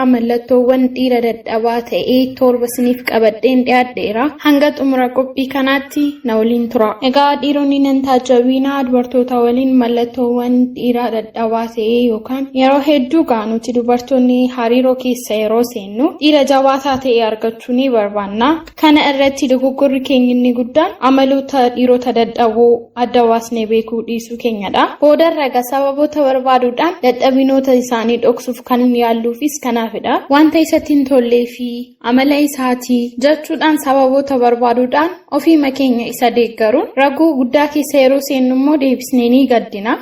har'aa mallattoowwan dhiira dadhabaa ta'ee 7 isiniif qabadheen dhiyaadheera. Hanga xumura qophii kanaatti na waliin tura. Egaa dhiironni nan taajjabiinaa dubartoota waliin mallattoowwan dhiira dadhabaa ta'ee yookaan yeroo hedduu gaa nuti dubartoonni hariiroo keessa yeroo seennu dhiira jabaataa ta'e argachuu ni barbaanna. Kana irratti dogoggorri keenya inni guddaan amaloota dhiirota dadhaboo adda baasnee beekuu dhiisuu keenyadha. Boodarra egaa sababoota barbaaduudhaan dadhabinoota isaanii dhoksuuf kan yaalluufis kanaafidha. Wanta isatti hin tollee fi amala isaatii jechuudhaan sababoota barbaaduudhaan ofiima keenya isa deeggaruun rakkoo guddaa keessa yeroo seennu immoo deebisnee ni gaddina.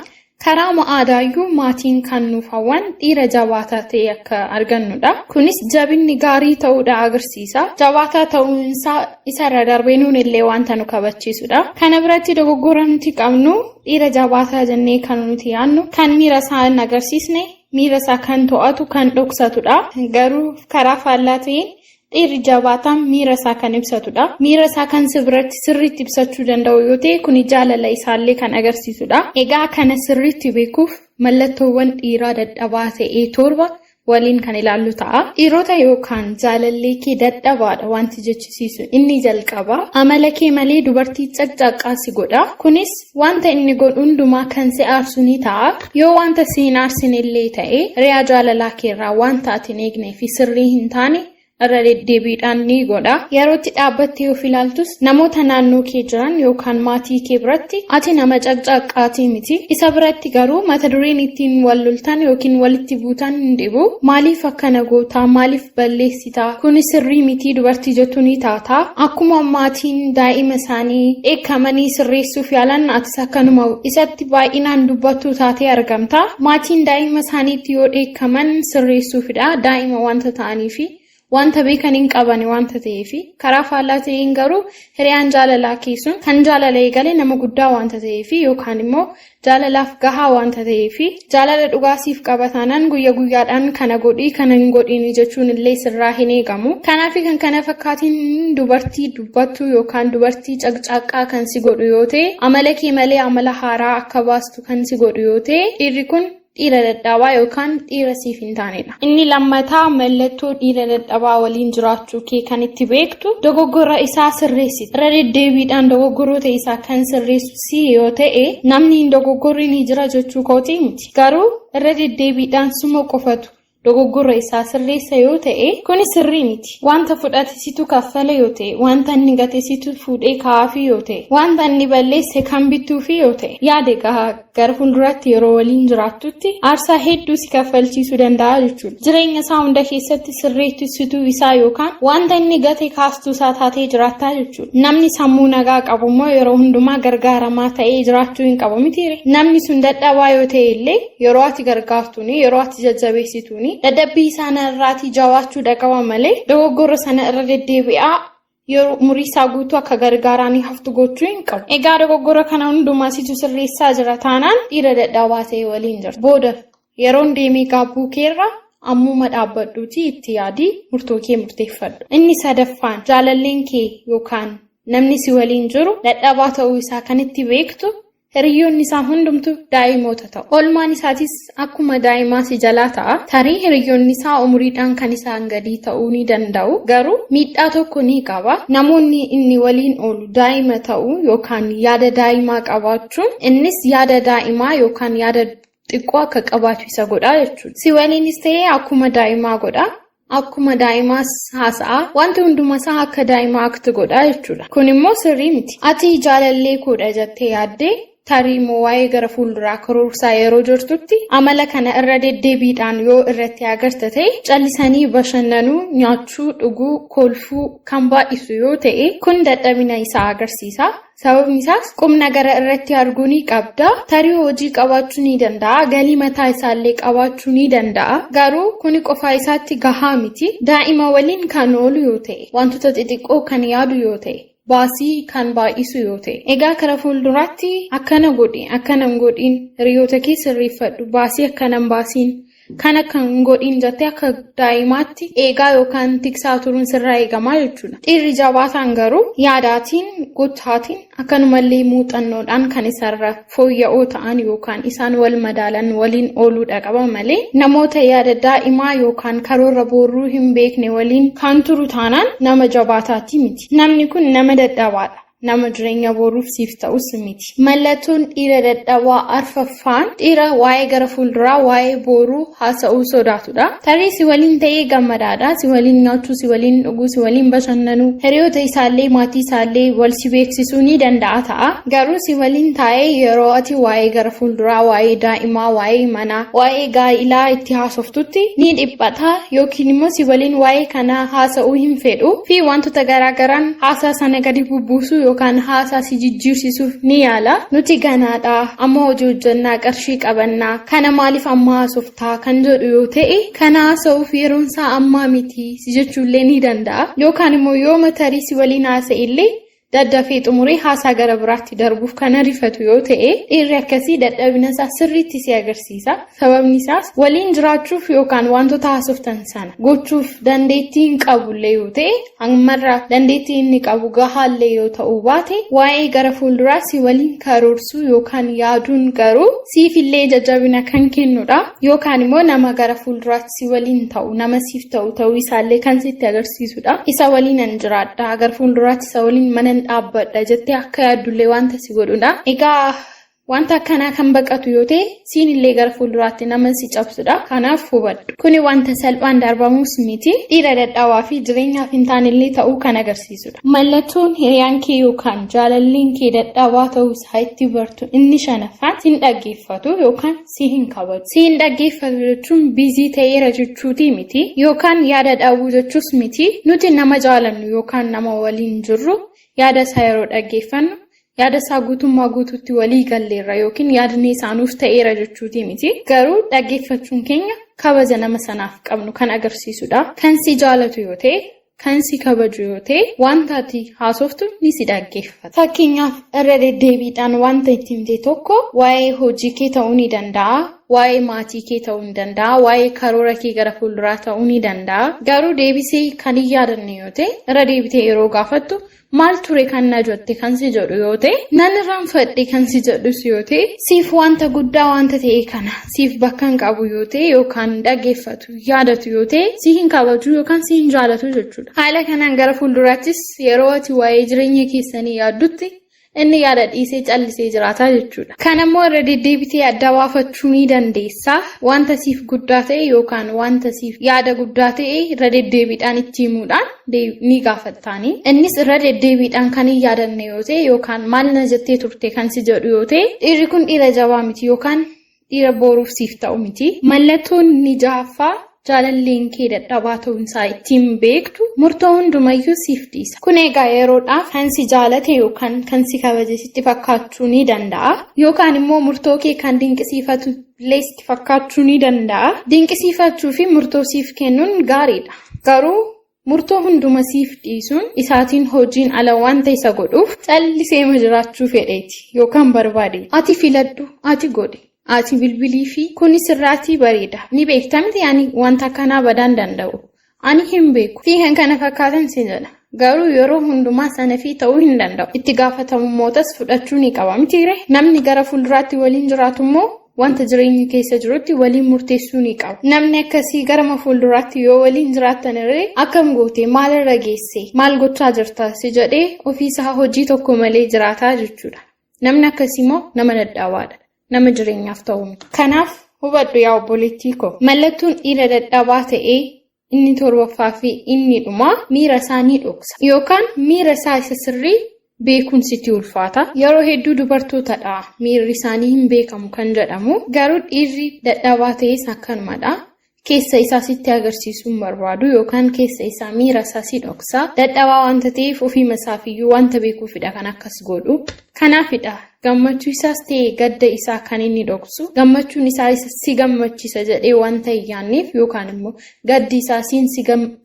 Karaa aadaayyuu maatiin kan nuuf hawwan dhiira jabaataa ta'e akka argannudha. Kunis jabinni gaarii ta'uudha agarsiisa. Jabaataa ta'uunsaa isarra darbee nuun illee wanta nu kabachiisudha. Kana biratti dogoggora nuti qabnu dhiira jabaataa jennee kan nuti yaadnu kan miira isaa hin agarsiisne, miira isaa kan to'atu, kan dhoksatudha. Garuu karaa faallaa ta'een dhiirri jabaataan miira isaa kan ibsatudha. Miira isaa kan si biratti sirriitti ibsachuu danda'u yoo ta'e kuni jaalala isaallee kan agarsiisudha. Egaa kana sirriitti beekuuf mallattoowwan dhiiraa dadhabaa ta'ee 7 waliin kan ilaallu ta'a. Dhiirota yookaan jaalallee kee dadhabaadha wanti jechisiisu inni jalqaba. Amala kee malee dubartii caqcaqaa si godha. Kunis wanta inni godhu hundumaa kan si aarsu ni ta'a. Yoo wanta si hin aarsine illee ta'e riyaa jaalalaa keerraa wanta ati hin eegnee fi sirrii hin taane irra deddeebiidhaan ni godha. Yeroo itti dhaabbattee of ilaaltus namoota naannoo kee jiran yookaan maatii kee biratti ati nama caqcaqaatii miti. Isa biratti garuu mata dureen ittiin wal loltan yookiin walitti buutan hin dhibu. Maaliif akkana gootaa? Maaliif balleessitaa? Kuni sirrii miti dubartii jettu ni taata. Akkuma maatiin daa'ima isaanii dheekkamanii sirreessuuf yaalan atis akkanuma isatti baay'inaan dubbattuu taatee argamta. Maatiin daa'ima isaaniitti yoo dheekkaman sirreessuufidha. Daa'ima wanta ta'aniifi wanta beekan hin qabani wanta ta'eefi. Karaa faallaa ta'een garuu hiriyaan jaalalaa kee sun kan jaalala eegale nama guddaa wanta ta'eefi yookaan immoo jaalalaaf gahaa wanta ta'eefi jaalala dhugaa siif qaba taanaan guyya guyyaadhaan kana godhii kana hin godhiini jechuun illee sirraa hin eegamu. Kanaafi kan kana fakkaatiin dubartii dubbattuu yookaan dubartii caqcaaqqaa kan si godhu yoo ta'e amala kee malee amala haaraa akka baastu kan si godhu yoo ta'e dhiirri kun dhiira dadhabaa yookaan dhiira siif hin taanedha. Inni lammataa mallattoo dhiira dadhabaa waliin jiraachuu kee kan itti beektu dogoggora isaa sirreessita. Irra deddeebiidhaan dogoggoroota isaa kan sirreessu si yoo ta'e namni hin dogoggorri ni jira jechuu kootii miti. Garuu irra deddeebiidhaan suma qofatu dogoggora isaa sirreessa yoo ta'e kuni sirrii miti. Wanta fudhate situ kaffala yoo ta'e, wanta inni gate situ fuudhee kaa'aafii yoo ta'e, wanta inni balleesse kan bittuufii yoo ta'e, yaada egaa gara fuulduraatti yeroo waliin jiraattutti aarsaa hedduu si kaffalchiisuu danda'a jechuudha. Jireenya isaa hunda keessatti sirreessituu isaa yookaan wanta inni gate kaastuu isaa taatee jiraattaa jechuudha. Namni sammuu nagaa qabu immoo yeroo hundumaa gargaaramaa ta'ee jiraachuu hin qabu mitiire. Namni sun dadhabaa yoo ta'e illee yeroo ati gargaartuuni, yeroo ati jajjabeessituuni dadhabbii isaa irraatii jabaachuu qaba malee dogoggora sana irra deddeebi'aa yeroo umurii isaa guutuu akka gargaaraanii haftu gochuu hin qabu. Egaa dogoggora kana hundumaa situ sirreessaa jira taanaan dhiira dadhabaa ta'e waliin jirta. Booda yeroon deemee gaabbuu keerra ammuma dhaabbadhuutii itti yaadii murtoo kee murteeffadhu. Inni sadaffaan jaalalleen kee yookaan namni si waliin jiru dadhabaa ta'uu isaa kan itti beektu hiriyoonni isaa hundumtu daa'imoota ta'u. Oolmaan isaatis akkuma daa'imaa si jalaa ta'a. Tarii hiriyoonni isaa umuriidhaan kan isaan gadii ta'uu ni danda'u. Garuu miidhaa tokko ni qaba. Namoonni inni waliin oolu daa'ima ta'uu yookaan yaada daa'imaa qabaachuun innis yaada daa'imaa yookaan yaada xiqqoo akka qabaatu isa godha jechuudha. Si waliinis ta'ee akkuma daa'imaa godha. Akkuma daa'imaas haasa'a. Wanti hunduma isaa akka daa'imaa akti godha jechuudha. Kun immoo sirrii miti. Ati jaalallee koodha jettee yaaddee tarii immoo waa'ee gara fuulduraa karoorsaa yeroo jirtutti amala kana irra deddeebiidhaan yoo irratti agarta ta'e callisanii bashannanuu, nyaachuu, dhuguu, kolfuu kan baay'isu yoo ta'e kun dadhabina isaa agarsiisa. Sababni isaas qubna gara irratti arguu ni qabda. Tarii hojii qabaachuu ni danda'a. Galii mataa isaallee qabaachuu ni danda'a. Garuu kuni qofaa isaatti gahaa miti. Daa'ima waliin kan oolu yoo ta'e, wantoota xixiqqoo kan yaadu yoo ta'e, baasii kan baay'isu yoo ta'e. Egaa kara fuulduraatti akkana godhi, akkana hin godhin, hiriyoota kee sirreeffadhu, baasii akkana hin baasiin. Kan akka hin godhin jettee akka daa'imaatti eegaa yookaan tiksaa turuun sirraa eegamaa jechuudha. Dhiirri jabaataan garuu yaadaatiin, gochaatiin, akkanumallee muuxannoodhaan kan isarra fooyya'oo ta'an yookaan isaan wal madaalan waliin ooluudha qaba malee namoota yaada daa'imaa yookaan karoora boruu hin beekne waliin kan turu taanaan nama jabaataati miti. Namni kun nama dadhabaadha. Nama jireenya boruuf siif ta'us miti. Mallattoon dhiira dadhabaa arfaffaan dhiira waa'ee gara fuulduraa, waa'ee boruu haasa'uu sodaatudha. Tarii si waliin ta'ee gammadaadha. Si waliin nyaachuu, si waliin dhuguu, si waliin bashannanuu, hiriyoota isaallee, maatii isaallee wal si beeksisuu ni danda'a ta'a. Garuu si waliin taa'ee yeroo ati waa'ee gara fuulduraa, waa'ee daa'imaa, waa'ee manaa, waa'ee gaa'ilaa itti haasoftutti ni dhiphata yookiin immoo si waliin waa'ee kanaa haasa'uu hin fedhu fi wantoota garaagaraan haasaa sana gadi bubbuusuu yookaan haasaa si jijjiirsisuuf ni yaala. Nuti ganaadha, amma hojii hojjannaa, qarshii qabannaa, kana maaliif amma haasoftaa kan jedhu yoo ta'e, kana haasa'uuf yeroon isaa ammaa miti si jechuullee ni danda'a. Yookaan immoo yooma tarii si waliin haasa'e illee daddafee xumuree haasaa gara biraatti darbuuf kan ariifatu yoo ta'e, dhiirri akkasii dadhabina isaa sirriitti si agarsiisa. Sababni isaas waliin jiraachuuf yookaan wantoota haasoftan sana gochuuf dandeettii hin qabullee yoo ta'e, ammarra dandeettii inni qabu gahaallee yoo ta'uu baate, waa'ee gara fuulduraa si waliin karoorsuu yookaan yaaduun garuu siifillee jajjabina kan kennudha. Yookaan immoo nama gara fuulduraatti si waliin ta'u, nama siif ta'u ta'uu isaallee kan sitti agarsiisudha. Isa waliin an jiraadha, gara fuulduraatti isa waliin mana dhaabbadha jettee akka yaaddullee wanta si godhudha. Egaa wanta akkanaa kan baqatu yoo ta'e, siin illee gara fuulduraatti nama si cabsudha. Kanaaf hubadhu. Kuni wanta salphaan darbamus miti. Dhiira dadhabaa fi jireenyaaf hin taanellee ta'uu kan agarsiisudha. Mallattoon hiriyaan kee yookaan jaalalleen kee dadhabaa ta'uu isaa itti bartu inni shanaffaan sin dhaggeeffatu yookaan si hin kabaju. Si hin dhaggeeffatu jechuun busy ta'eera jechuutii miti yookaan yaada dhabuu jechuus miti. Nuti nama jaalannu yookaan nama waliin jirru yaada isaa yeroo dhaggeeffannu yaada isaa guutummaa guutuutti walii galleerra yookiin yaadni isaa nuuf ta'eera jechuutii miti. Garuu dhaggeeffachuun keenya kabaja nama sanaaf qabnu kan agarsiisudha. Kan si jaalatu yoo ta'e, kan si kabaju yoo ta'e, wanta ati haasoftu ni si dhaggeeffata. Fakkeenyaaf, irra deddeebiidhaan wanta itti himte tokko waa'ee hojii kee ta'uu ni danda'a, waa'ee maatii kee ta'uu ni danda'a, waa'ee karoora kee gara fuulduraa ta'uu ni danda'a. Garuu deebisee kan hin yaadanne yoo ta'e, irra deebitee yeroo gaafattu maal ture kan na jette kan si jedhu yoo ta'e, nan irraanfadhe kan si jedhus yoo ta'e, siif wanta guddaa wanta ta'e kana siif bakka hin qabu yoo ta'e yookaan dhaggeeffatu yaadatu yoo ta'e, si hin kabaju yookaan si hin jaalatu jechuudha. Haala kanaan gara fuulduraattis yeroo ati waa'ee jireenya keessanii yaaddutti inni yaada dhiisee callisee jiraataa jechuudha. Kanammoo irra deddeebitee adda baafachuu ni dandeessa. Wanta siif guddaa ta'e yookaan wanta siif yaada guddaa ta'e irra deddeebiidhaan itti himuudhaan ni gaafattaani. Innis irra deddeebiidhaan kan hin yaadanne yoo ta'e yookaan maal na jettee turte kan si jedhu yoo ta'e, dhiirri kun dhiira jabaa miti yookaan dhiira boruuf siif ta'u miti. Mallattoon inni ja'affaa jaalalleen kee dadhabaa ta'uunsaa ittiin beektu murtoo hundumayyuu siif dhiisa. Kun egaa yeroodhaaf kan si jaalate yookaan kan si kabaje sitti fakkaachuu ni danda'a. Yookaan immoo murtoo kee kan dinqisiifatu illee sitti fakkaachuu ni danda'a. Dinqisiifachuu fi murtoo siif kennuun gaariidha. Garuu murtoo hunduma siif dhiisuun isaatiin hojiin ala wanta isa godhuuf calliseema jiraachuu fedheeti yookaan barbaade. Ati filadhu, ati godhi, ati bilbilii fi kuni sirraatii bareeda. Ni beekta miti, ani wanta akkanaa badaan danda'u. Ani hin beeku. Fi kan kana fakkaatan si jedha. Garuu yeroo hundumaa sana fi ta'uu hin danda'u. Itti gaafatamummootas fudhachuu ni qaba mitiire. Namni gara fuulduraatti waliin jiraatu immoo wanta jireenya keessa jirutti waliin murteessuu ni qaba. Namni akkasii garama fuulduraatti yoo waliin jiraattan irree akkam goote, maalirra geesse, maal gochaa jirta si jedhee ofiisaa hojii tokko malee jiraataa jechuudha. Namni akkasii immoo nama dadhabaadha. Nama jireenyaaf ta'u miti. Kanaaf hubadhu yaa obboleettii koo. Mallattoon dhiira dadhabaa ta'ee inni torbaffaa fi inni dhumaa miira isaa ni dhoksa. Yookaan miira isaa isa sirrii beekuun sitti ulfaata. Yeroo hedduu dubartootadha miirri isaanii hin beekamu kan jedhamu. Garuu dhiirri dadhabaa ta'es akkanumadha. Keessa isaa sitti agarsiisuu hin barbaadu yookaan keessa isaa, miira isaa si dhoksa. Dadhabaa wanta ta'eef ofiima isaafiyyuu wanta beekuufidha kan akkas godhu. Kanaafidha gammachuu isaas ta'e gadda isaa kan inni dhoksu. Gammachuun isaa isa si gammachiisa jedhee wanta hin yaanneef yookaan immoo gaddi isaa siin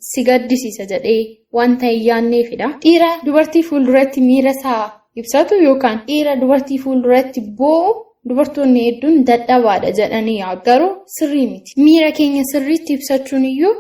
si gaddisiisa jedhee wanta hin yaanneefidha. Dhiira dubartii fuulduratti miira isaa ibsatu yookaan dhiira dubartii fuulduratti boo'u Dubartoonni hedduun dadhabaadha jedhanii yaadu. Garuu sirrii miti. Miira keenya sirriitti ibsachuun iyyuu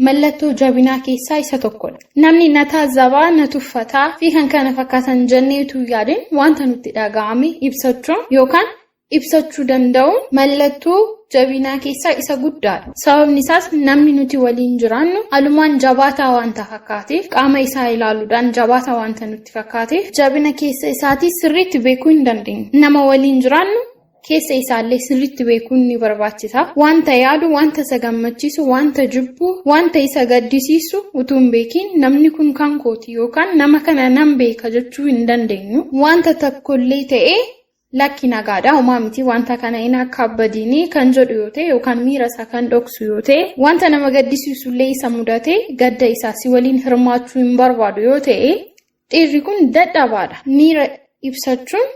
mallattoo jabinaa keessaa isa tokkodha. Namni na taazabaa, na tuffataa fi kan kana fakkaatan jennee utuu yaadin wanta nutti dhaga'ame ibsachuun yookaan ibsachuu danda'uun mallattoo jabinaa keessaa isa guddaadha. Sababni isaas namni nuti waliin jiraannu alumaan jabaataa wanta fakkaateef, qaama isaa ilaaluudhaan jabaataa wanta nutti fakkaateef, jabina keessa isaatii sirriitti beekuu hin dandeenyu. Nama waliin jiraannu keessa isaallee sirriitti beekuun ni barbaachisa. Wanta yaadu, wanta isa gammachiisu, wanta jibbu, wanta isa gaddisiisu utuu hin beekin namni kun kan kooti yookaan nama kana nan beeka jechuu hin dandeenyu. Wanta tokkollee ta'ee lakki, nagaadha, homaa miti, wanta kana hin akka abbadiinii kan jedhu yoo ta'e yookaan miira isaa kan dhoksu yoo ta'e, wanta nama gaddisiisullee isa mudate gadda isaa si waliin hirmaachuu hin barbaadu yoo ta'e, dhiirri kun dadhabaadha. Miira ibsachuun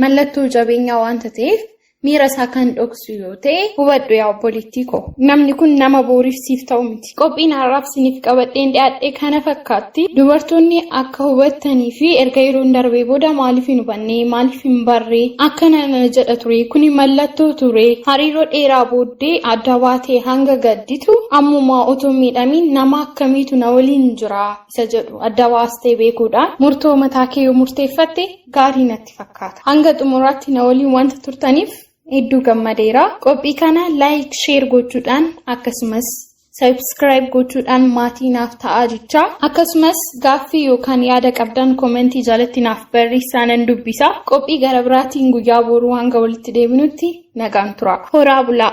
mallattoo jabeenyaa wanta ta'eef, miira isaa kan dhoksu yoo ta'e hubadhu yaa obboleettii koo. Namni kun nama booriif siif ta'u miti. Qophiin har'aaf isiniif qabadheen dhiyaadhe kana fakkaatti. Dubartoonni akka hubattanii fi erga yeroon darbee booda maaliif hin hubanne, maaliif hin barree, akkana na jedha ture, kuni mallattoo ture, hariiroo dheeraa booddee adda baatee hanga gadditu ammumaa otoo miidhamiin nama akkamiitu na waliin jira isa jedhu adda baastee beekuudhaan murtoo mataa kee yoo murteeffatte gaarii natti fakkaata. Hanga xumuraatti na waliin wanta turtaniif hedduu gammadeera. Qophii kana like, share gochuudhaan akkasumas subscribe gochuudhaan maatii naaf ta'aa jecha, akkasumas gaaffii yookaan yaada qabdan comment jalatti naaf barreessaa, nan dubbisa. Qophii gara biraatiin guyyaa boruu hanga walitti deebinutti nagaan tura. Horaa bulaa.